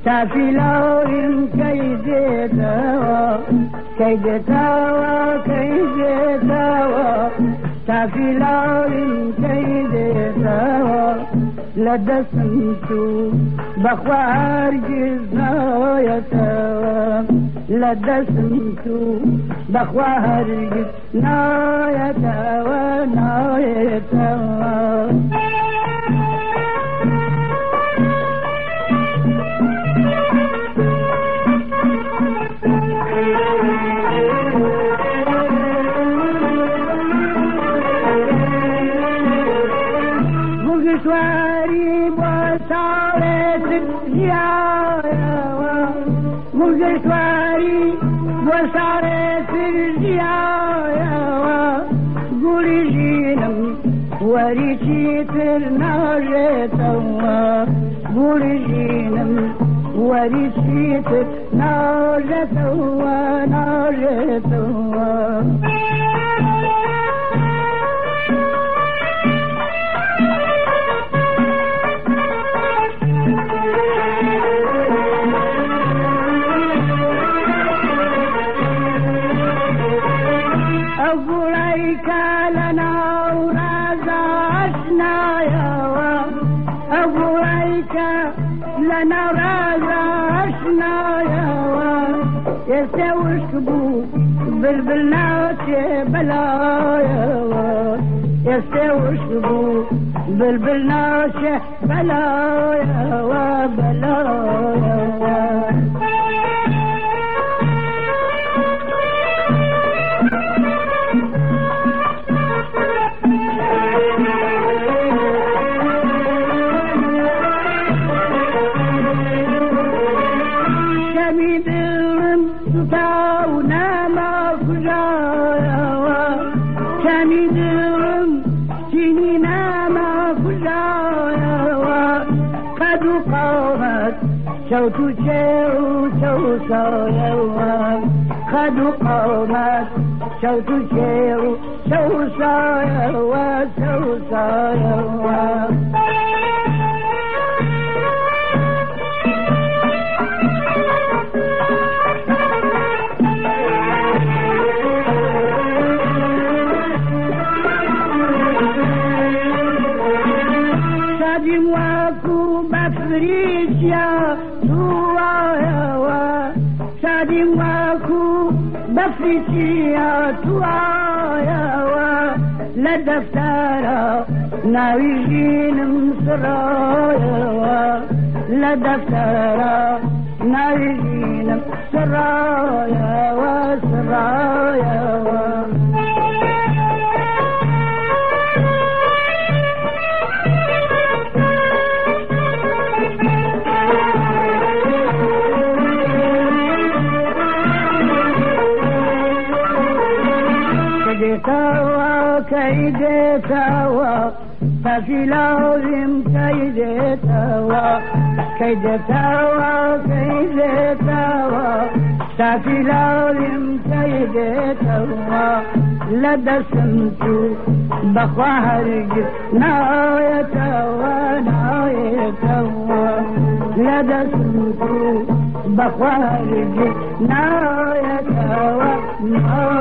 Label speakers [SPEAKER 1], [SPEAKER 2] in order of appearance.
[SPEAKER 1] تافیلاویم کەی دێتەوە کەی دێتەوە کەی دێتەوە تافیلاویم کەی دێتەوە لە دەستم چوو بەخوا هەرگیز نایەتەوە لە دەستم چوو بەخوا هەرگیز نایەتەوە نایەتەوە. سواری بۆ ساڵێتر ژیایەوە گوڵگەشواری بۆ ساڵێتر ژیایەوە گوڵی ژینم وەری چیتر ناژێتەوە گوڵی ژینم وەری چیتر ناژێتەوە ناژێتەوە. ئەو گوڵەی کە لە ناو ڕازا ئەشنایەوە ئەو گوڵەی کە لە ناو ڕازا ئەشنایەوە ئێستا وشک بوو بلبل ناچێ بەلایەوە ئێستا وشک بوو بلبل ناچێ بەلایەوە بەلایەوە. شەمی دڵم سوتا و ناما کوژایەوە شەمی دڵم چینی ناما کوژایەوە قەد و قامەت چەوت و چێو چەوسایەوە قەد و قامەت چەوت و چێو چەوسایەوە چەوسایەوە. شادیم وەکو بەفریچیا توایەوە شادیم وەکو بەفریچیا توایەوە لە دەفتەرە ناوی ژینم سڕایەوە لە دەفتەرە ناوی ژینم سڕایەوە سڕایەوە. کەی دێتەوە پەفیلاویم کەی دێتەوە کەی دێتەوە کەی دێتەوە تافیلاویم کەی دێتەوە لە دەستم چوو بەخوا هەرگیز نایەتەوە نایەتەوە لە دەستم چوو بەخوا هەرگیز نایەتەوە نایەتەوە.